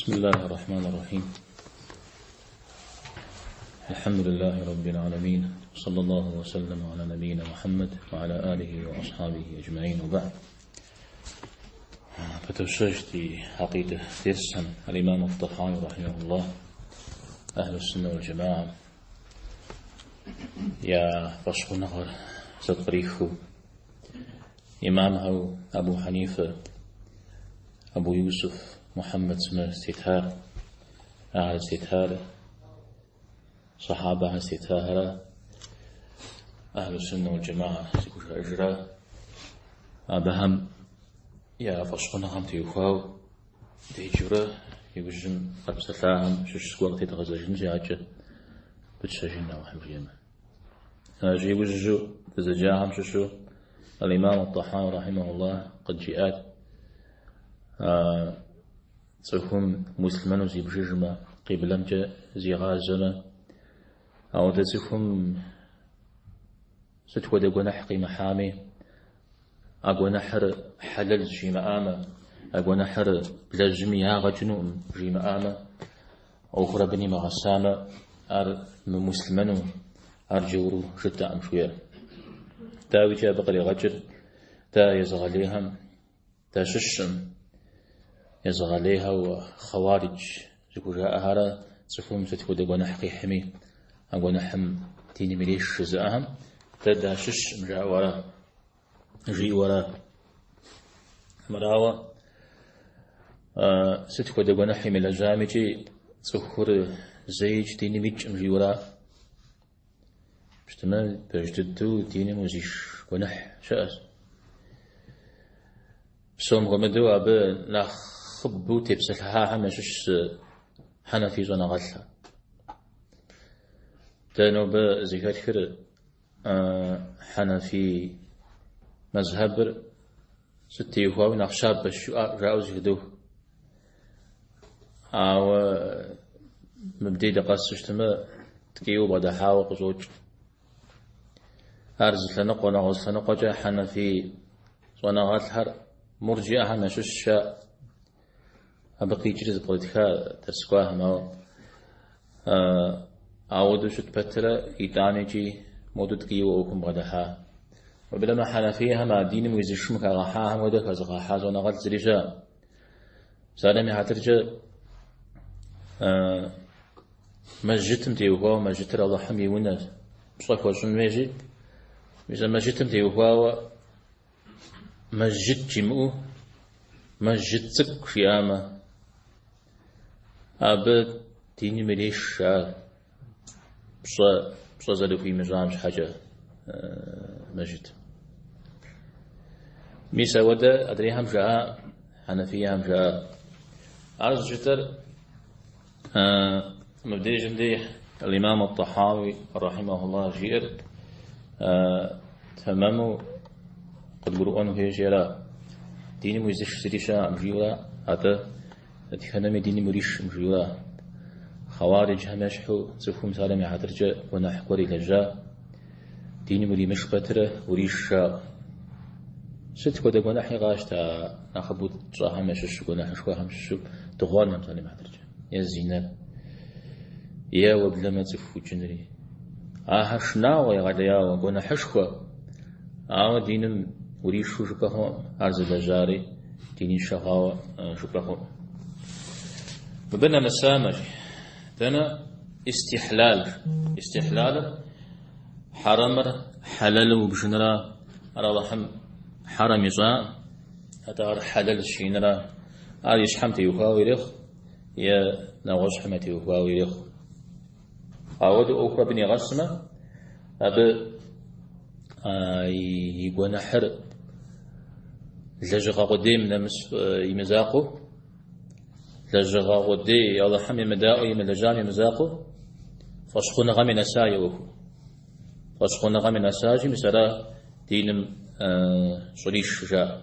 بسم الله الرحمن الرحيم. الحمد لله رب العالمين، صلى الله وسلم على نبينا محمد وعلى آله وأصحابه أجمعين، وبعد. Пыдощэж ди гьэкъидэ дерсхэм. الإمام الطحاوي رحمه الله أهل السنة والجماعة я фӏэщхъуныгъэр зэпкърихыу, имамхэу Абу Хьэнифэ, Абу Юсуф, Мухьэммэд сымэ зытетар, ахэр зытетар, сахьабэхэр зытетахэра, أهل السنة والجماعة зыхужаӏэжра, абыхэм я фӏэщхъуныгъэм теухуауэ деджэурэ иужьым къэпсэлъахэм щыщ зыгуэр къытедгъэзэжынщи, адэкӏэ пытщэжын Алыхьым жиӏэмэ. Аращи, иужьу дызэджахэм щыщу الإمام الطحاوي رحمه الله къыджиӏат: цӏыхум муслъымэну зибжыжмэ, къиблэмкӏэ зигъазэмэ, ауэдэ цӏыхум сыт хуэдэ гуэныхь къимыхьами, а гуэныхьыр хьэлэл жимыӏамэ, а гуэныхьыр блэжьми ягъэ кӏынукъым жимыӏамэ, ӏуэхур абы нимыгъэсамэ, ар мымуслъымэну, ар джауру жытӏэкъым жиӏэр. Дауикӏи, абы къригъэкӏыр дэ езыгъэлейхэм дащыщкъым. Езыгъэлейхэу хъэуаридж зыхужаӏэхэрэ цӏыхум сыт хуэдэ гуэныхь къихьми, а гуэныхьым диным иреш жызыӏэхэм дэ дащыщкъым жаӏэу ара, жиӏэу ара. Мырауэ, сыт хуэдэ гуэныхь имылэжьамикӏи цӏыхур зэикӏ диным икӏкъым жиӏэу ара. Пщтымэ, пэж дыдэу диным узиш гуэныхь щыӏэщ. Псом хуэмыдэу абы нэхъыбэу тепсэлъыхьахэм ящыщщ хьэнэфий щӏэныгъэлӏхэр. Дэ нобэ зэхэтхыр хьэнэфий мэзхьэбыр сыт теухуауи нэхъ щабэщ жаӏэу зэхыдох. Ауэ мыбдей дыкъэсу щытмэ, ткӏийуэ бгъэдыхьауэ къыщӏокӏ. Ар зы лъэныкъуэ, нэгъуэщӏ лъэныкъуэкӏэ хьэнэфий щӏэныгъэлӏхэр мурджиӏэхэм ящыщщ жаӏэ. Абы къикӏри зэпкърытха дерс кӏуахэм, ауэ ауэдэу щыт пэтрэ итӏанэкӏи модэу ткӏийуэ ӏуэхум бгъэдыхьа. Уеблэмэ хьэнэфийхэм а диным уизышым хагъэхьахэм хуэдэ хэзыгъэхьа щӏэныгъэлӏ зыри щыӏэкъым. Псалъэм и хьэтыркӏэ, мэжджытым теухуауэ, мэжджытыр Алыхьым и унэщ, пщӏэ хуэщӏын хуейщи, мис а мэжджытым теухуауэ мэжджыт жимыӏэу мэжджыт цӏыкӏу жиӏамэ, абы диным иреш ар пщӏэ зэрыхуимыщӏам щхьэкӏэ мэжджыт. Мис ауэдэ адрейхэм жаӏа, хьэнэфийхэм жаӏа. Ар зыщытыр мыбдежым дей الإمام الطحاوي رحمه الله жиӏэр тэмэму къыдгурыӏуэн хуейщи ара. Диным уизыш зыри щыӏэкъым жиӏэу ара, атӏэ дэтхэнэми диным уришкъым жиӏэу ара. Хъэуариджхэм ещхьу цӏыхум псалъэм и хьэтыркӏэ гуэныхь гуэр илэжьа, диным уримыш пэтрэ уриш жаӏэу. Сыт хуэдэ гуэныхьи къащтэ а нэхъыбэу тщӏэхэм ящыщу, гуэныхьышхуэхэм щыщу дыгъуэным псалъэм и хьэтыркӏэ, е зинэр, е уеблэмэ цӏыху укӏынри. Ахэр шынагъуэ егъэлеяуэ, гуэныхьышхуэ, ауэ диным уришу жыпӏэ хъуӏым, ар зылэжьари диныншэ хъуауэ жыпӏэ хъуӏым. Мыбы нэмысамэ, жи, дэнэ истихьлал. Истихьлалыр хьэрэмыр хьэлэлу убжыныра, ар Алыхьым хьэрэм ищӏа, атӏэ ар хьэлэл щиыныра, ар и щхьэм теухуауэ ирехъу е нэгъуэщӏхэм ятеухуауэ ирехъу. Ауэдэу ӏуэхур абы нигъэсмэ, абы и гуэныхьыр лэжьыгъэ къудейм нэмыс имызакъуэу, лэжьыгъэ къудей Алыхьым емыдаӏуэ имылэжьам имызакъуэу, фӏэщхъуныгъэми нэса и ӏуэху. Фӏэщхъуныгъэми нэсащи, мис ара диным щӏриш жаӏэ.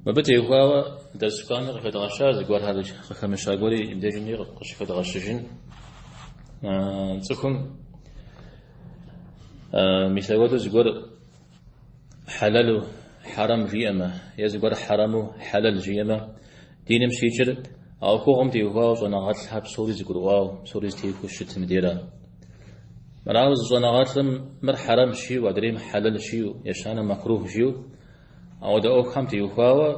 Мыбы теухуауэ дэрс кӏуами къыхэдгъэща зыгуэрхэр къыхэмыща гуэри мыбдежми къыщыхэдгъэщыжын. Цӏыхум мис апхуэдэу зыгуэр хьэлэлу хьэрэм жиӏэмэ, е зыгуэр хьэрэму хьэлэл жиӏэмэ, Диным щикӏыр а ӏуэхугъуэм теухуауэ щӏэныгъэлӏхэр псори зэгурыӏуауэ, псори зэтехуэу щытым дера. Мырауэ зы щӏэныгъэлӏым мыр хьэрэм жиӏэу, адрейм хьэлэл жиӏэу, ещанэм мэкрух жиӏэу, ауэдэ ӏуэхухэм теухуауэ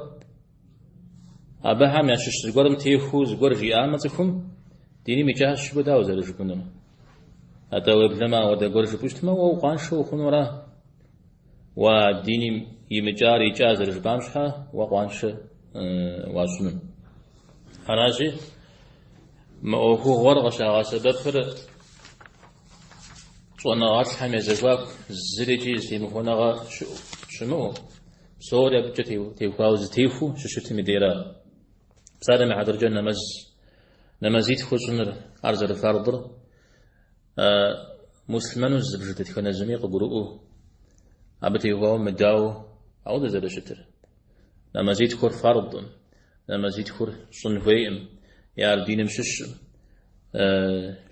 абыхэм ящыщ зыгуэрым техуэу зыгуэр жиӏамэ цӏыхум, диным икӏащ жыпӏэу дауэ зэрыжыпӏэнур? Атӏэ уеблэмэ ауэдэ гуэр жыпӏэу щытмэ, уэ укъуаншэ ухъуну ара? Уэ диным имыкӏар икӏа зэрыжыпӏам щхьэ уэ къуаншэ уащӏыну. Аращи, мы ӏуэхугъуэр къыщагъэсэбэпыр щӏэныгъэлӏхэм я зэхуаку зырикӏи зэтемыхуэныгъэ щымыӏэу, псори абыкӏэ теухуауэ зэтехуэу щыщытым и дейра. Псалъэм и хьэтыркӏэ нэмэз, нэмэзитху щӏыныр, ар зэрыфардыр, Муслъымэну зыбж дэтхэнэ зыми къыгурыӏуэу, абы теухуауэ мыдауэу ауэдэ зэрыщытыр. Нэмэзитхур фардым, нэмэзитхур щӏын хуейкъым, е ар диным щыщым.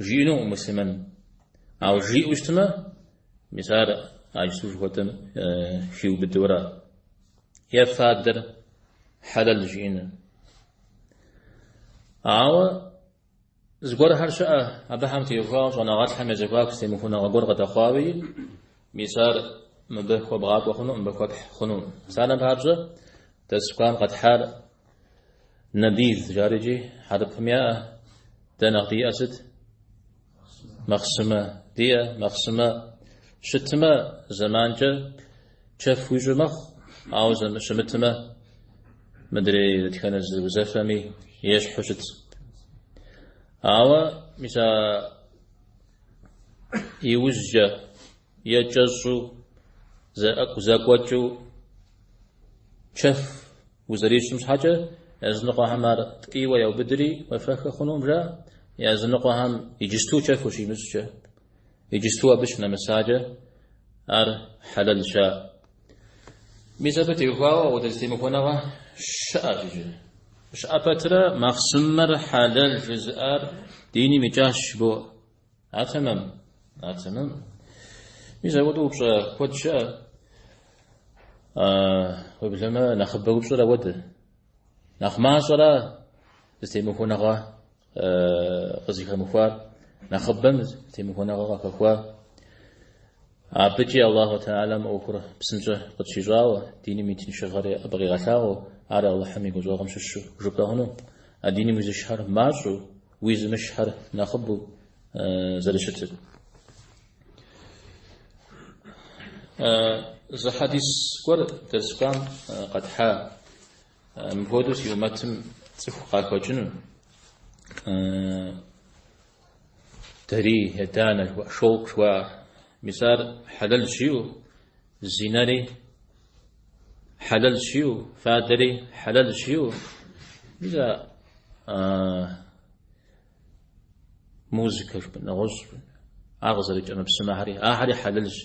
Жиӏэнукъым муслъымэн. Ауэ жиӏэу щытмэ, мис ар а иджыпсту жыхуэтӏэм хиубыдэура. Е фадэр хьэлэл жиӏэныр. Ауэ Зыгуэрхэр щыӏэ, абыхэм теухуауэ щӏэныгъэлӏхэм я зэхуаку зэтемыхуэныгъэ гуэр къыдэхъуауи, мис ар мыбы хуэбгъакӏуэ хъунукъым, мыбы хуэпхь хъунукъым. Псалъэм папщӏэ, дэрс кӏуам къэтхьар набиз жарикӏи хьэрыпым яӏэ, дэ нэхъ диӏэр сыт? Махъсымэ диӏэ, махъсымэ щытмэ, зэманкӏэ чэф уищӏу мэхъу, ауэ щымытмэ, мыдрей дэтхэнэ зы узэфэми ещхьу щыт. Ауэ мис а иужькӏэ е кӏэщӏу зэкӏуэкӏыу чэф узэрищӏым щхьэкӏэ языныкъуэхэм ар ткӏийуэ яубыдри уефэххэ хъунукъым жаӏэ, языныкъуэхэм иджысту чэф ущимыщӏкӏэ, иджысту абы щынэмысакӏэ ар хьэлэлщ жаӏэ. Мис абы теухуауэ ауэдэ зэтемыхуэныгъэ щыӏэщ иджы. Щыӏэ пэтрэ махъсымэр хьэлэл жызыӏар диным икӏащ жыбоӏэ. Ар тэмэм? Ар тэмэм. Мис апхуэдэу упщӏэ куэд щыӏэ. Уеблэмэ нэхъыбэ упщӏэр ауэдэ. Нэхъ мащӏэра зэтемыхуэныгъэ къызыхэмыхуар, нэхъыбэм зэтемыхуэныгъэ къахэхуа. Абыкӏи Аллаху Тэхьэлам ӏуэхур псынщӏэ къытщищӏауэ, диным и тыншыгъэри абы къигъэлъагъуэу, ар Алыхьым и гущӏэгъум щыщу жыпӏэ хъуну, а диным уизышхэр мащӏэу, уизымышхэр нэхъыбэу зэрыщытыр. Зы хьэдис гуэр дэрс кӏуам къэтхьа. Мыпхуэдэу си умэтым цӏыху къахэкӏыну, дарий е данэ шелк жыхуаӏэр. Мис ар хьэлэл жиӏэу, зинэри хьэлэл жиӏэу, фадэри хьэлэл жиӏэу, мис а музыкэ жыпӏэн, нэгъуэщӏ ар къызэрыкӏ ӏэмэпсымэхэри, ахэри хьэлэлщ,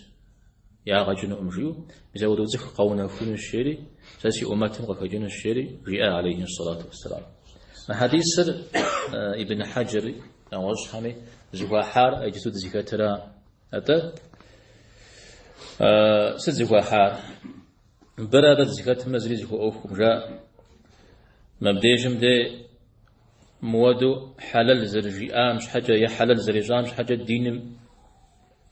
ягъэ кӏынукъым жиӏэу, мис апхуэдэу цӏыху къэунэхунущ жери, сэ си ӏумэтым къыхэкӏынущ жери, жиӏа алейхи сэлату уэсселам. Мы хьэдисыр Ибн Хьэджэр нэгъуэщӏхэми зыхуахьар иджысту дызыхэтыра. Атӏэ, сыт зыхуахьар? Мыбырэ дэ дызыхэтымрэ зыри зыхуэӏуэхукъым, жаӏэ. Мыбдежым де мыуэду хьэлэл зэрыжиӏам щхьэкӏэ е хьэлэл зэрищӏам щхьэкӏэ диным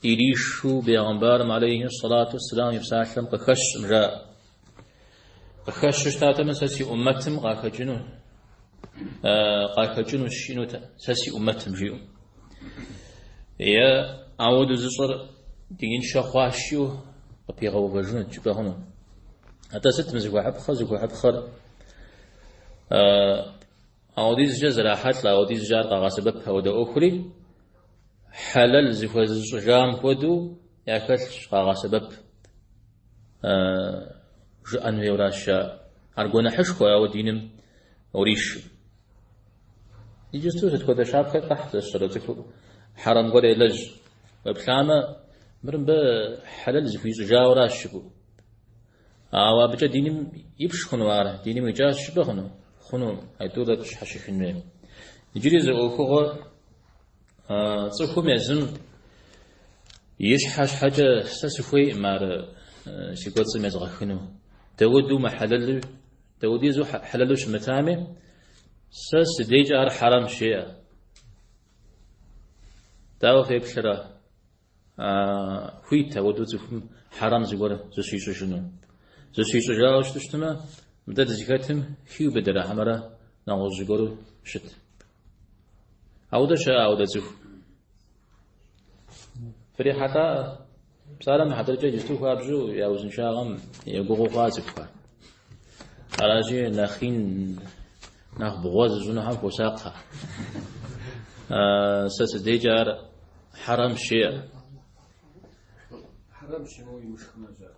иришу бегъымбарым алейхи сэлату уэсселам и псалъэм къыхэщкъым, жаӏэ. Къыхэщу щытатэмэ, сэ си ӏумэтым къахэкӏыну, къахэкӏынущ жиӏэнут, сэ си ӏумэтым жиӏэу. Е ауэдэу зыщӏэр диныншэ хъуащ жиӏэу къыпигъэувэжынут, жыпӏэ хъуну. Атӏэ сыт мы зыхуэхьыпхъэр? Зыхуэхьыпхъэр ауэдизкӏэ зэрахьэлӏэ, ауэдизкӏэ ар къагъэсэбэп ауэдэ ӏуэхури хьэлэл зыхуэзыщӏыжам хуэдэу яхэлъщ къагъэсэбэп. Жыӏэн хуейуэращ жаӏэ. Ар гуэныхьышхуэ, ауэ диным уришу. Иджысту сыт хуэдэ щапхъи къэхь зэщэрэ цӏыхур хьэрэм гуэр елэжь. Уеплъамэ, мыр мыбы хьэлэл зыхуищӏыжауэращ жыпӏэу. Ауэ абыкӏэ диным ипш хъуну ар, диным икӏащ жыпӏэ хъуну? Хъуну, а тӏур щхьэщыхын хуей. Иджыри зы ӏуэхугъуэ цӏыхум езым и щхьэ щхьэкӏэ сэ сыхуейкъым ар си кӏуэцӏым езгъэхыну. Дауэду мыхьэлэлу, дауэдизу хьэлэлу щымытами, Сэ сыдейкӏэ ар хьэрэмщ, жеӏэ. Дауэ феплърэ, хуит ауэдэу цӏыхум хьэрэм зыгуэр зыщищӏыжыну? Зыщищӏыжауэ щыту щытмэ, мыдэ дызыхэтым хиубыдэрэ хьэмэрэ нэгъуэщӏ зыгуэру щыт? Ауэдэ щыӏэ ауэдэ цӏыху? Фрихьэлӏа псалъэм хьэтыркӏэ иджысту хуабжьу я узыншагъэм егугъуу хъуа цӏыхухэр. Аращи, нэхъ ин, нэхъ бгъуэ зыщӏынухэм хуосакъхэ. Сэ сыдейкӏэ ар хьэрэмщ, жеӏэ. Хьэрэмщ жимыӏэу имышхмэ щэ.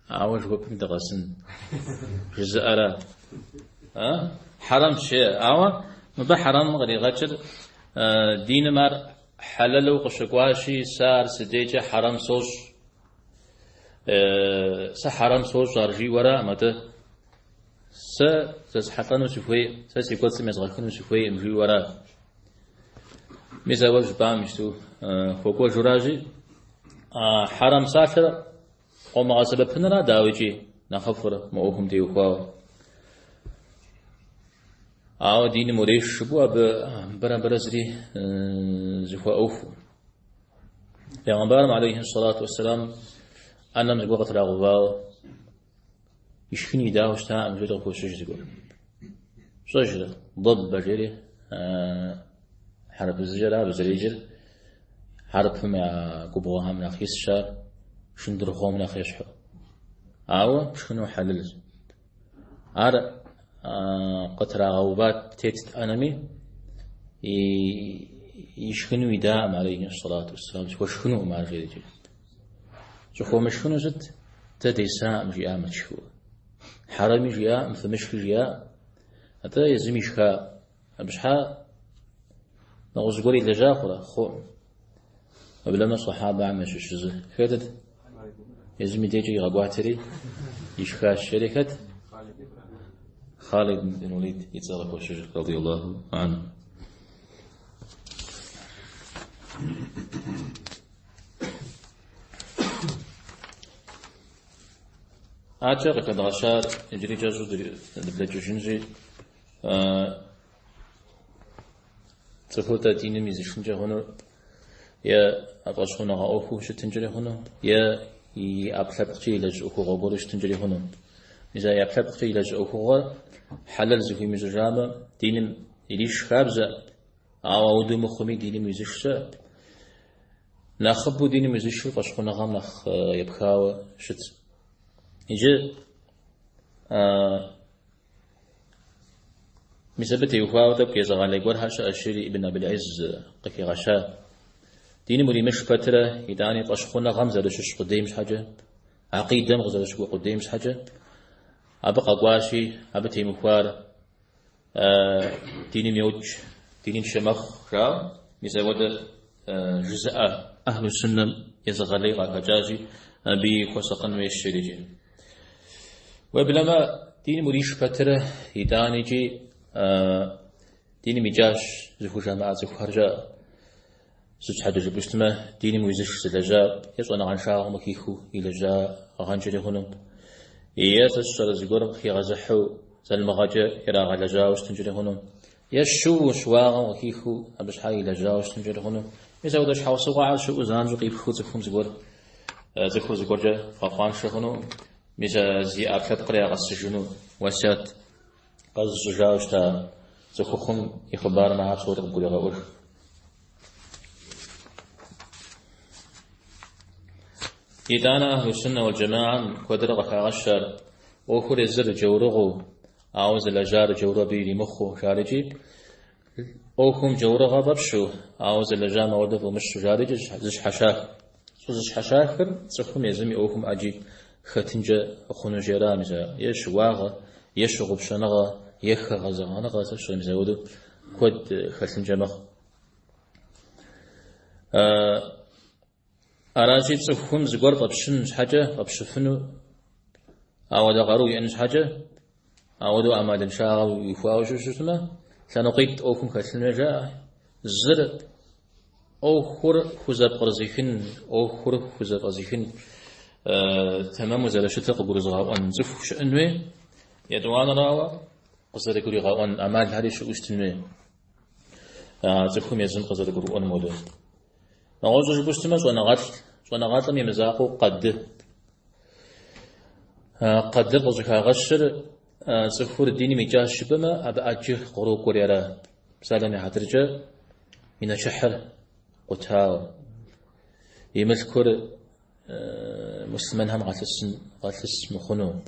Ауэ жыхуэпӏэм дыкъэсын жызыӏэрэ. Хьэрэмщ, жеӏэ. Ауэ мыбы хьэрэм къригъэкӏыр диным ар хьэлэлу къыщыкӏуащи, сэ ар сыдейкӏэ хьэрэм сощӏ. Сэ хьэрэм сощӏ ар жиӏэуэраӏым, атӏэ сэ зэсхьэлӏэну сыхуейӏым, сэ си кӏуэцӏым езгъэхыну сыхуейӏым жиӏэуэра. Мис ауэ жыпӏам иджысту хуэкӏуэжуращи, а хьэрэм псалъэр къомыгъэсэбэпыныра дауикӏи нэхъыфӏыр мы ӏуэхум теухуауэ. Ауэ диным уреш жыпӏэу абы мыбырэ мыбырэ зыри зыхуэӏуэху. Пегъэмбарым алейхи сэлату уэсселам ӏэнэм зыгуэр къытрагъэувауэ ишхын идауэ щытаӏым, жери къыхощыж зыгуэр. Пщӏэжрэ? Дэббэ жери хьэрыпыбзэкӏэра абы зэреджэр. Хьэрыпым я губгъуэхэм нэхъ исщ ар, шындырхъуом нэхъ ещхьу. Ауэ пшхыну хьэлэлщ. Ар къытрагъэуват тетт ӏэнэми, ишхыну идаӏым алейхи сэлату уэсселам, схуэшхынукъым ар жери. Щӏыхуэмышхыну сыт? Дэ десаӏым, жиӏа мыр тшхыуэ. Хьэрэми жиӏаӏым, фымышхи жиӏаӏым. Атӏэ езым ишха абы щхьа нэгъуэщӏ зыгуэр илэжьа хъурэ? Хъуӏым. Уеблэмэ сахьабэхэм ящыщ зы. Хэтыт? Езым и дежкӏэ игъэкӏуатэри ишхащ. Жери хэт? Халид бин Валид и цӏэр къыхощыж, радиаллаху анху. Адэкӏэ къыхэдгъэщар иджыри кӏэщӏу дыблэкӏыжынщи, цӏыхур тӏэ диным изышынкӏэ хъунур е фӏэщхъуныгъэ ӏуэхуу щытынкӏэри хъуну, е и ӏэпкълъэпкъкӏэ илэжь ӏуэхугъуэ гуэру щытынкӏэри хъуну. Мис а и ӏэпкълъэпкъкӏэ илэжь ӏуэхугъуэр хьэлэл зыхуимыщӏыжамэ, диным ириш хабзэ, ауэ ауэдэу мыхъуми диным уизыш щыӏэ. Нэхъыбэу диным уизышыр фӏэщхъуныгъэм нэхъ епхауэ щытщ. Иджы мис абы теухуауэ тӏэкӏу езыгъэлей гуэрхэр щыӏэщ, жери Ибн Абил Изз къыхигъэща. Диным уримыш пэтрэ, итӏани фӏэщхъуныгъэм зэрыщыщ къудейм щхьэкӏэ, акъидэм къызэрыщыкӏуэ къудейм щхьэкӏэ, абы къэкӏуащи, абы темыхуар диным йокӏ, диныншэ мэхъу, жаӏэу, мис апхуэдэ жызыӏэ Ахьлу Суннэм езыгъэлей къахэкӏащи, абыи хуэсакъын хуейщ жери. Уеблэмэ, диным уриш пэтрэ, итӏаникӏи диным икӏащ зыхужамыӏэ цӏыхухэр щыӏэ. Сыт щхьэкӏэ жыпӏэу щытмэ, диным уизыш зылэжьа е щӏэныгъэншагъэм къыхихыу илэжьагъэнкӏэри хъуну, е сэ сщӏэрэ зыгуэрым къыхигъэзыхьу залмыгъэкӏэ ирагъэлэжьауэ щытынкӏэри хъуну, е щыуэу щыуагъэм къыхихыу абы щхьэ илэжьауэ щытынкӏэри хъуну. Мис апхуэдэ щхьэусыгъуэхэр щыӏэу занщӏэу къипхыу цӏыхум зыгуэр, цӏыхур зыгуэркӏэ бгъэкъуаншэ хъуну, мис а зи ӏэпкълъэпкъыр ягъэсыжыну уэсят къэзыщӏыжауэ щыта цӏыхухъум и хъыбарым ахэр псори къыбгурегъэӏуэж. Итӏанэ Ахьлу Суннэ уал Джэмаам куэдрэ къыхагъэщ ар ӏуэхур езыр джаурыгъэу, ауэ зылэжьар джауру абы иримыхъуу жарикӏи, ӏуэхум джаурыгъэ фӏэпщу, ауэ зылэжьам ауэдэ фӏумыщу жарикӏи зыщхьэщах. Щӏызыщхьэщахыр цӏыхум езым и ӏуэхум ӏэджи хэтынкӏэ хъунущи ара, мис а е щыуагъэ, е щыгъупщэныгъэ, е хэгъэзэгъэныгъэ, сэ сщӏэрэ, мис ауэдэу куэд хэлъынкӏэ мэхъу. Аращи, цӏыхум зыгуэр фӏэпщын щхьэкӏэ, фӏэпщыфыну, ауэдэ къару иӏэн щхьэкӏэ, ауэдэу ӏэмалыншагъэ уихуауэ щытмэ, лъэныкъуитӏ ӏуэхум хэлъын хуей жаӏэ. Зыр ӏуэхур хузэпкърызыхын, ӏуэхур хузэфӏэзыхын тэмэму зэрыщытыр къыгурызыгъэӏуэн цӏыху щыӏэн хуей. Етӏуанэрауэ. къызэрыгуригъэӏуэн ӏэмалхэри щыӏэу щытын хуей. Цӏыхум езым къызэрыгурыӏуэным хуэдэу. Нэгъуэщӏу жыпӏэу щытмэ, щӏэныгъэлӏ, щӏэныгъэлӏым и мызакъуэу къэды. Къэдыр къыщӏыхагъэщыр цӏыхур диным икӏащ жыпӏэмэ, абы ӏэджэ кърокӏуэри ара. Псалъэм и хьэтыркӏэ и нэчыхьыр къутауэ, и мылъкур муслъымэнхэм къалъысын, къалъыс мыхъуну,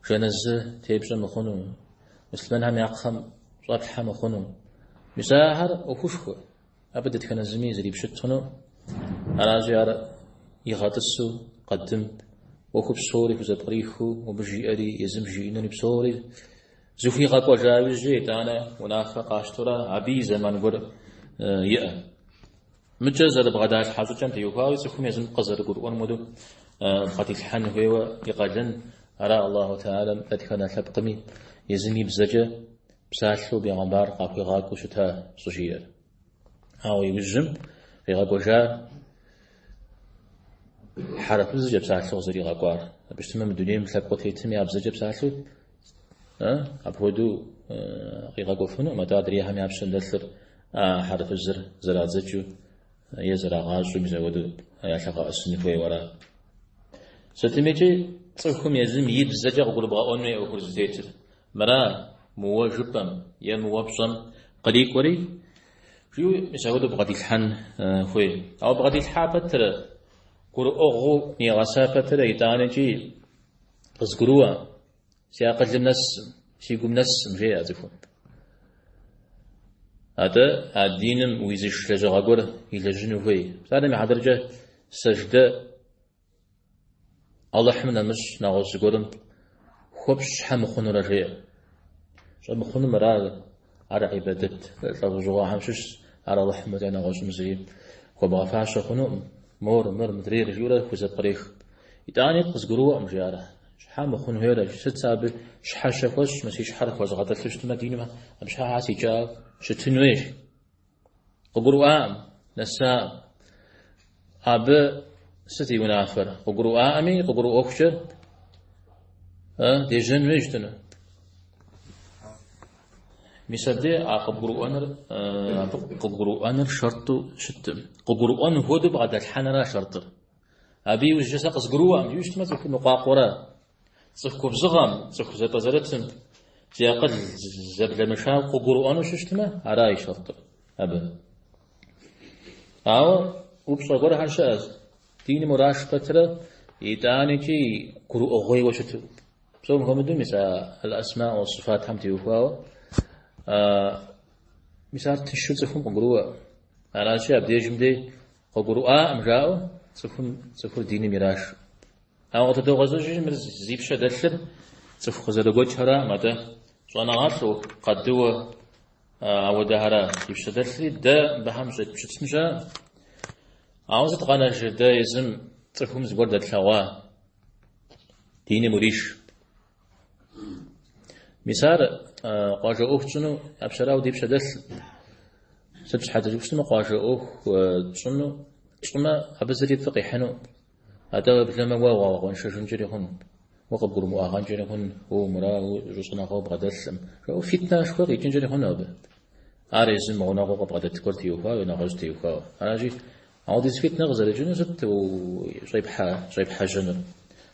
жэназы тепщӏэ мыхъуну, муслъымэнхэм я кхъэм щӏэплъхьэ мыхъуну. Мис ахэр ӏуэхушхуэ. Абы дэтхэнэ зыми зрипщыт хъуну. Аращи, ар игъэтӏысу къэдым ӏуэху псори хузэпкърихыу, абы жиӏэри, езым жиӏэнури псори зыхуигъэкӏуэжа иужькӏэ итӏанэ унафэ къащтэурэ абы и зэман гуэр иӏэ. Мыкӏэ зэрыбгъэдалъхьэ щӏыкӏэм теухуауи цӏыхум езым къызэрыгурыӏуэным хуэдэу бгъэдилъхьэн хуейуэ и къалэн, ара Аллаху Тэхьэлам дэтхэнэ лъэпкъми езым и бзэкӏэ псалъэу бегъымбар къахуигъакӏуэу щыта щӏыжиӏэр. Ауэ иужьым къигъэкӏуэжа хьэрыпыбзэкӏэ псалъэу къызэригъэкӏуар. Абы щытмэ, мы дунейм лъэпкъыу тетым я бзэкӏэ псалъэу апхуэдэу къигъэкӏуэфынукъым, атӏэ адрейхэм я пщэм дэлъыр а хьэрыпыбзэр зэрадзэкӏыу е зэрагъащӏэу мис апхуэдэу ялъэгъэӏэсын хуейуэ ара. Сытмикӏи цӏыхум езым и бзэкӏэ къыгурыбгъэӏуэн хуей ӏуэхур зытетыр. Мыра мы уэ жыпӏэм е мы уэ пщӏэм кърикӏуэри, жиӏэу мис апхуэдэу бгъэдилъхьэн хуей. Ауэ бгъэдилъхьа пэтрэ, гурыӏуэгъуэу нигъэса пэтрэ итӏанэкӏи къызгурыӏуэ, си акъылым нэсым, си гум нэсым, жеӏэ цӏыхум. Атӏэ а диным уизыш лэжьыгъэ гуэр илэжьыну хуей. Псалъэм и хьэтыркӏэ сэждэ Алыхьым нэмыщӏ нэгъуэщӏ зыгуэрым хуэпщӏ щхьэ мыхъунурэ жеӏэ. Щӏэмыхъунум ара ар ӏибадэт лӏэужьыгъуэхэм щыщщ, ар Алыхьым фӏэкӏа нэгъуэщӏым зыри хуэбгъэфащэ хъунукъым, мор, мыр, мыдрейр жиӏэурэ хузэпкърех. Итӏани къызгурыӏуэкъым, жи ар. Щхьэ мыхъун хуейрэ? Сыт сэ абы щхьэщэ хуэсщӏмэ, си щхьэр хуэзгъэтӏылъу щытмэ, диным абы щхьэ сикӏауэ щытын хуейщ. Къыгурыӏуакъым, нэсакъым. Абы сыт и унафэр? Къыгурыӏуаӏыми, къыгурыӏуэхукӏэ дежьэн хуейщ жытӏэну. Мис абдей а къыбгурыӏуэныр, абы къыгурыӏуэныр шэртӏу щыткъым. Къыгурыӏуэн хуэдэу бгъэдэлъхьэныра шэртӏыр. Абы иужькӏэ сэ къызгурыӏуэкъым, жиӏэу щытмэ, цӏыхур ныкъуакъуэрэ. Цӏыху губзыгъэм, цӏыху зэпӏэзэрытым, зи акъыл зэблэмышам къыгурыӏуэну щыщытмэ, ара и шэртӏыр абы. Ауэ упщӏэ гуэрхэр щыӏэщ. Диным ураш пэтрэ итӏанэкӏи гурыӏуэгъуейуэ щыту. Псом хуэмыдэу мис а аль-асма уа-сифатхэм теухуауэ, мис ар тыншу цӏыхум къыгурыӏуэ. Аращи, абдежым дей къыгурыӏуакъым жаӏэу цӏыхум цӏыхур диным ираш. Ауэ къытыдогъэзэжри, мыр зи пщэ дэлъыр цӏыху къызэрыгуэкӏхэраӏым, атӏэ щӏэныгъэлӏу, къадыуэ ауэдэхэра зи пщэ дэлъри, дэ мыбыхэм щӏетпщытын щыӏэкъым. Ауэ сыт къэнэжыр дэ езым цӏыхум зыгуэр дэтлъэгъуа диным уриш? Мис ар къуажэ ӏуэху тщӏыну япщэрауэ ди пщэ дэлъ. Сыт щхьэкӏэ жыпӏэу щытмэ, къуажэ ӏуэху тщӏыну тщӏымэ, абы зыри фӏы къихьыну. Атӏэ уеблэмэ уэ уагъэкъуэншэжынкӏэри хъун, уэ къыбгурымыӏуагъэнкӏэри хъун, уэ умыра, уэ щӏэныгъэ убгъэдэлъым. Жаӏэу фитнэшхуэ къикӏынкӏэри хъуну абы. Ар езым гъунэгъуу къыбгъэдэт гуэр теухуауэ, нэгъуэщӏ теухуауэ. Аращи, ауэдиз фитнэ къызэрыкӏыну сыт щӏепхьэжьэнур?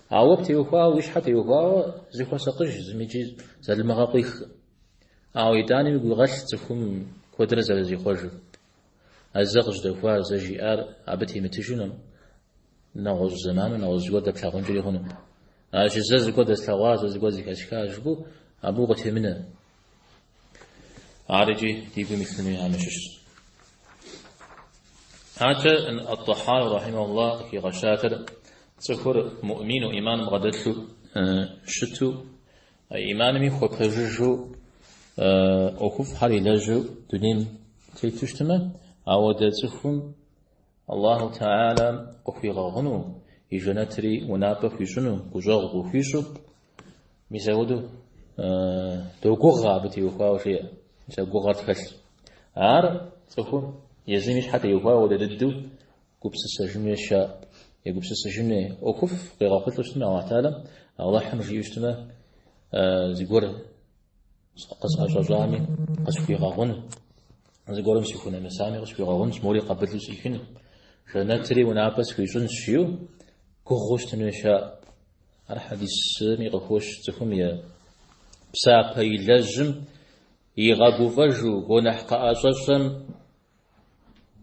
Ауэ уэ птеухуауэ, уи щхьэ теухуауэ зыхуэсакъыж, зымикӏи залымыгъэ къуихкъым. Ауэ итӏани уигу игъэлъ цӏыхум куэдрэ зэрызихъуэжыр. А зэ къыжьэдэхуар, зэ жиӏар абы темытыжу нэгъуэщӏ зэману нэгъуэщӏ зыгуэр дэплъагъункӏэри хъуну. Аращи, зэ зыгуэр дэслъэгъуа, зэ зыгуэр зэхэсха жыпӏэу абы укъытемынэ. Ар икӏи ди гум илъын хуейхэм ящыщщ. Адэкӏэ Ат-Тахьауи рахьимахуллах къыхигъэщатэр цӏыхур муӏмину иман бгъэдэлъу щыту, иманми хуэпэжыжу ӏуэхуфӏхэр илэжьу дунейм тету щытмэ, ауэдэ цӏыхум Аллаху Тэхьэлам къыхуигъэгъуну, и жэнэтри унапӏэ хуищӏыну, гущӏэгъу къыхуищӏу, мис апхуэдэу догугъэ абы теухуауэ жеӏэ, мис а гугъэр тхэлъ. Ар цӏыхум езым и щхьэ теухуауэ апхуэдэ дыдэу гупсысэжын хуейщ, егупсысыжын хуей. ӏуэхуфӏ къигъэхъулӏэу щытмэ, Аллаху Тэхьэлам, Аллахьым жиӏэу щытмэ, зыгуэр. Къысӏэщӏэщӏами, къысхуигъэгъун, зыгуэрым сыхунэмысами, къысхуигъэгъунщ, мори къабылу сӏихын, жэнэтри унапӏэ схуищӏынщ, жиӏэу гугъэу щытын хуей щыӏэ. Ар хьэдисми къыхощ цӏыхум и псапэ илэжьым игъэгуфӏэжу, гуэныхь къыӏэщӏэщӏэм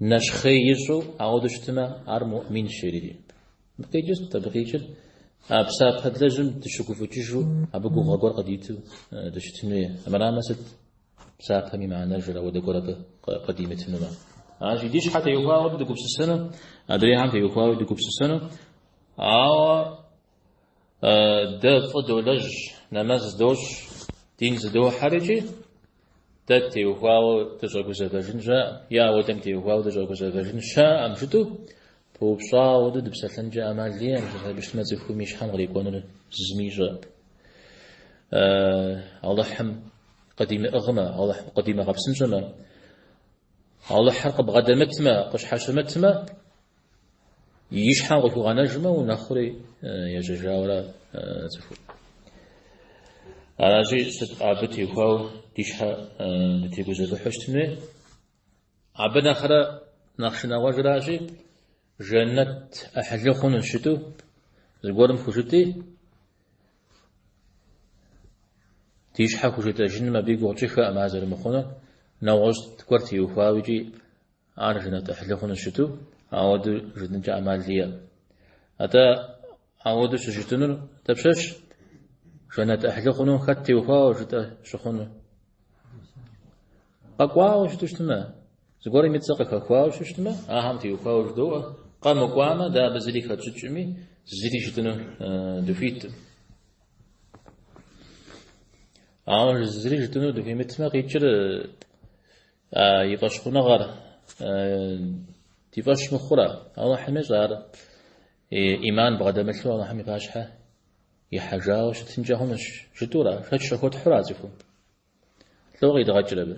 нэщхъей ищӏу ауэдэу щытмэ, ар муӏминщ, жери. Абы къикӏыр сыт? Абы къикӏыр а псапэ длэжьым дыщыгуфӏыкӏыжу, абы гугъэ гуэр къыдиту дыщытын хуей. Армырамэ сыт псапэм и мыхьэнэжыр ауэдэ гуэр абы къыдимытынумэ? Аращи, ди щхьэ теухуауэ абы дыгупсысэну, адрейхэм теухуауэ дыгупсысэну, ауэ дэ фӏы долэжь, нэмэз дощӏ, дин зыдохьэр икӏи дэ ттеухуауэ дыщӏэгузэвэжын щыӏэкъым, е ауэдэм теухуауэ дыщӏэгузэвэжын щыӏэкъым жытӏэу пыупщӏауэ ауэдэу дыпсэлъэнкӏэ ӏэмал иӏэкъым, абы щытмэ цӏыхум и щхьэм кърикӏуэнур зыми ищӏэкъым. Алыхьым къыдимыӏыгъмэ, Алыхьым къыдимыгъэпсынщӏэмэ, Алыхьыр къыбгъэдэмытмэ, къыщхьэщымытмэ, и щхьэм къыхуигъэнэжмэ, унэхъури ежьэжауэра цӏыхур. Аращи, сыт абы теухуауэ ди щхьэ дытегузэвыхьу щытын хуей? Абы нэхърэ нэхъ шынагъуэжыращи, жэнэт ӏыхьлы хъунущ жытӏэу зыгуэрым хужытӏи, Ди щхьэ хужытӏэжыным абы и гугъу тщӏыххэкъым ар зэрымыхъунур, нэгъуэщӏ гуэр теухуауэ икӏи ар жэнэт ӏыхьлы хъунущ жытӏэу, ауэдэу жытӏынкӏэ ӏэмал иӏэкъым. Атӏэ ауэдэу щыжытӏынур дапщэщ? Жэнэт ӏыхьлы хъуну хэт теухуауэ жытӏэ щыхъуну? Къэкӏуауэ щыту щытмэ, зыгуэрым и цӏэ къыхэхуауэ щытмэ, ахэм теухуауэ жыдоӏэ, къэмыкӏуамэ, дэ абы зыри хэтщӏыкӏми, зыри жытӏыну дыхуиткъым. Ауэ зыри жытӏыну дыхуимытмэ, къикӏыр и фӏэщхъуныгъэр ди фӏэщ мыхъурэ, Алыхьым ещӏэ ар ӏиман бгъэдэмылъу Алыхьым и пащхьэ ихьэжауэ щытынкӏэ хъунущ жытӏэура, шэч щӏыхуэтхьура цӏыхум. Лӏо къидгъэкӏыр абы.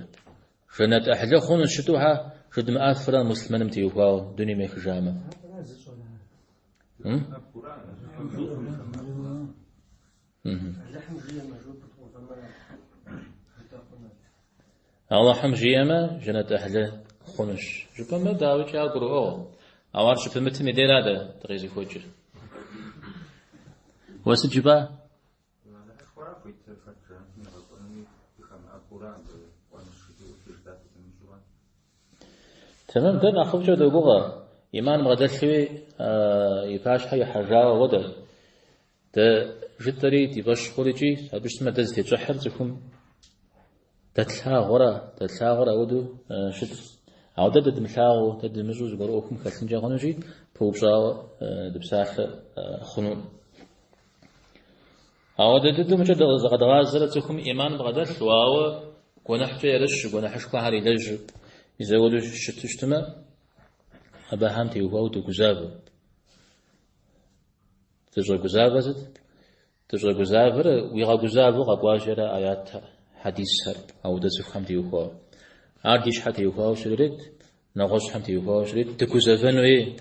Жэнэт ӏыхьлы хъунущ жытӏэу щхьэ жыдмыӏэфрэ муслъымэным теухуауэ дунейм ехыжамэ. Алыхьым жиӏэмэ, жэнэт ӏыхьлы хъунущ. Жыпӏэмэ, дауикӏи ар гурыӏуэгъуэ. Ауэ ар щыпымытым и дейра дэ дыкъезыхуэкӏыр. Уэ сыт жыпӏа? Тэмэм, дэ нэхъыфӏкӏэ догугъэ. Иман бгъэдэлъуи и пащхьэ ихьэжауэ ауэдэ. Дэ жытӏэри ди фӏэщ хъур икӏи абы щытмэ дэ зытетщӏыхьыр цӏыхум дэ тлъагъура, дэ тлъагъур ауэдэу щыт. Ауэ дэ дымылъагъуу, дэ дымыщӏэу зыгуэр ӏуэхум хэлъынкӏэ хъунущи, пыупщӏауэ дыпсалъэ хъуну. Ауэдэ дыдэу мыкӏэ зыкъэдгъазэрэ цӏыхум ӏиман бгъэдэлъу, ауэ гуэныхькӏэ ерыщу, гуэныхьышхуэхэр илэжьу, мис ауэдэу щыту щытмэ, абыхэм теухуауэ догузавэ. Дыщӏэгузавэр сыт? Дыщӏэгузавэр уигъэгузавэу къэкӏуащ ара аятхэр, хьэдисхэр, ауэдэ цӏыхухэм теухуауэ. Ар ди щхьэ теухуауэ щрырет, нэгъуэщӏхэм теухуауэ щрырет, дыгузэвэн хуей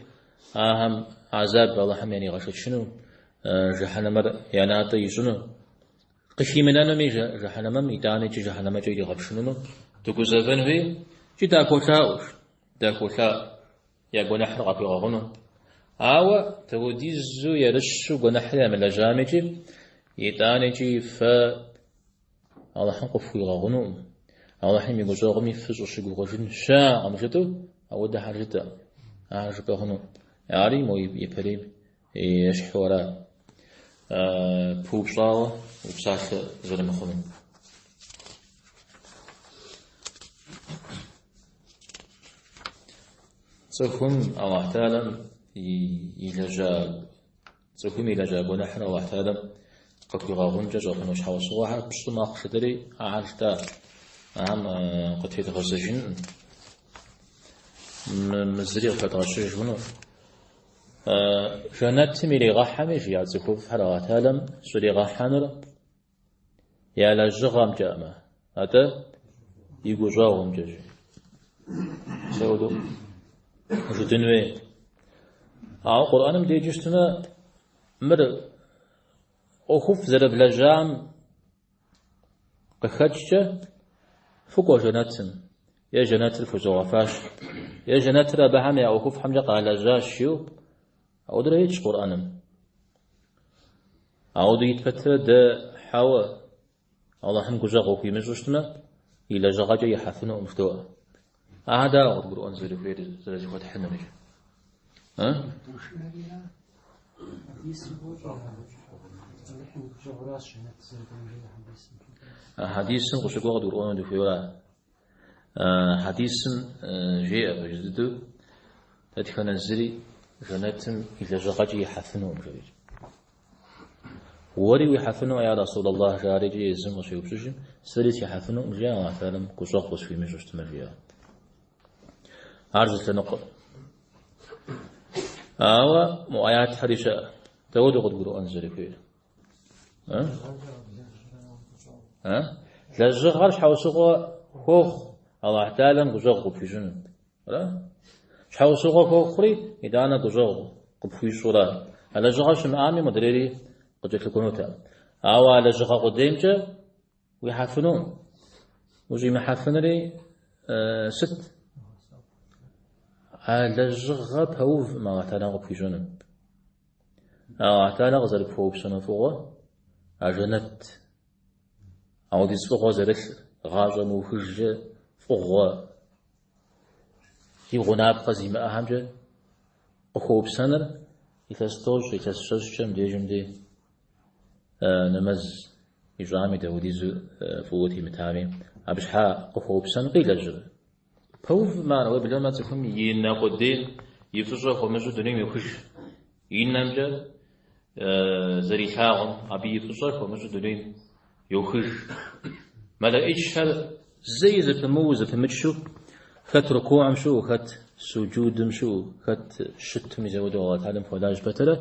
ахэм гӏэзаб Алыхьым яригъэшэчыну, жыхьэнэмэр я натӏэ ищӏыну, къыхимынэнуми жыхьэнэмэм, итӏанэ икӏи жыхьэнэмэкӏэ иригъэпшыныну дыгузэвэн хуей, икӏи дахуолъаӏуэш, дахуолъаӏуэ я гуэныхьыр къахуигъэгъуну. Ауэ дапхуэдизу ерыщу гуэныхьыр ямылэжьамикӏи, итӏанэкӏи фэ Алыхьым къыфхуигъэгъунукъым, Алыхьым и гущӏэгъуми фыщӏыщыгугъыжын щыӏэкъым жытӏэу, ауэдэхэр жытӏэкъым. Ар жыпӏэ хъуну. Ари мо ипэрейм ещхьу ара пыупщӏауэ упсалъэ зэрымыхъуну. Цӏыхум Алыхь Тэхьэлам илэжьа Цӏыхум илэжьа гуэныхьыр Алыхь Тэхьэлам къыхуигъэгъункӏэ щӏэхъуну щхьэусыгъуэхэр пщӏы мэхъу жытӏэри ахэр жытӏа. Ахэм къытедгъэзэжынкъым. Мы зыри къыхэдгъэщыж хъуну. Жэнэтым иригъэхьэми, жиӏа цӏыхуфӏхэр Алыхь Тэхьэлам щӏригъэхьэнур я лэжьыгъэмкӏэӏымэ, атӏэ и гущӏэгъумкӏэщ. Мис ауэдэу жытӏын хуей. Ауэ Къурӏэным деджэу щытмэ, мыр ӏуэхуфӏ зэрыблэжьам къыхэкӏкӏэ фыкӏуэ жэнэтым, е жэнэтыр фхузогъэфащэ, е жэнэтыр абыхэм я ӏуэхуфӏхэмкӏэ къалэжьащ жиӏэу, ауэдурэ итщ Къурӏэным. Ауэдэу ит пэтрэ дэ хьэуэ Алыхьым гущӏэгъу хуимыщӏу щытмэ, и лэжьыгъэкӏэ ихьэфынукъым жыдоӏэ. Ахэр дауэ къыдгурыӏуэн зэрыхуейр, зэрызэхуэтхьынур иджы? Хьэдисым къыщыкӏуэр къыдгурыӏуэну дыхуейуэ. Хьэдисым жеӏэ пэж дыдэу, дэтхэнэ зыри жэнэтым и лэжьыгъэкӏэ ихьэфынукъым, жери. Уэри уихьэфынукъым, я Расул Аллах, жари икӏи езым къыщеупщӏыжым, сэри сихьэфынукъым, жиӏа Аллахь Тэхьэлам гущӏэгъу къысхуимыщӏу щытмэ, жиӏа. Ар зы лъэныкъуэ. Ауэ мо аятхэри щыӏэ. Дауэдэу къыдгурыӏуэн зэрыхуейр? Лэжьыгъэр щхьэусыгъуэ хуохъу Аллахь Тэхьэлам гущӏэгъу къыпхуищӏыну. Ара? Щхьэусыгъуэ хуохъури, итӏанэ гущӏэгъу къыпхуищӏурэ. А лэжьыгъэр щымыӏами, модрейри къыкӏэлъыкӏуэнутэкъым. Ауэ а лэжьыгъэ къудеймкӏэ уихьэфынукъым. Ущӏимыхьэфынри сыт? А лэжьыгъэ пэувкъым Аллахь Тэхьэлам къыпхуищӏэну. Аллахь Тэхьэла къызэрыпхуэупсэну фӏыгъуэ, а жэнэт, ауэдиз фӏыгъуэ зэрылъыр, гъащӏэ мыухыжкӏэ фӏыгъуэ и гъунапкъэ зимыӏэхэмкӏэ къыхуэупсэныр илъэс тӏощӏ, илъэс щэщӏкӏэ мыбдежым дей нэмэз ищӏами, дауэдизу фӏыуэ темытами, абы щхьа къыхуэупсэн къилэжьыр. Пэувым ар, уеблэмэ цӏыхум и нэ къудейм и фӏыщӏэ хуэмыщӏу дунейм йохыж. И нэмкӏэ зэрилъагъум абы и фӏыщӏэ хуэмыщӏу дунейм йохыж. Мэлэӏичхэр зэи зэпымыу зэпымычу хэт рукуӏым щыӏэу, хэт суджудым щыӏэу, хэт щыту мис ауэдэу Аллахь Тэхьэлам хуэлажьэ пэтэрэ,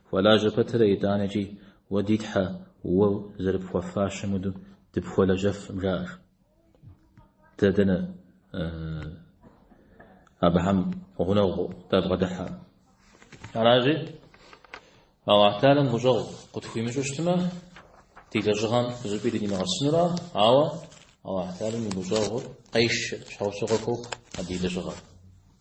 хуэлажьэ пэтэрэ итӏанэкӏи уэ ди Тхьэ, уэ зэрыпхуэфащэм хуэдэу дыпхуэлэжьэфым, жаӏэж. Дэ дэнэ абыхэм гъунэгъу дабгъэдыхьэ. Аращи, Аллахь Тэхьэлам гущӏэгъу къытхуимыщӏу щытмэ, ди лэжьыгъэм зыщӏыпӏи дынимыгъэсынура, ауэ Аллахь Тэхьэлам и гущӏэгъур къешэ, щхьэусыгъуэ хуохъу а ди лэжьыгъэр.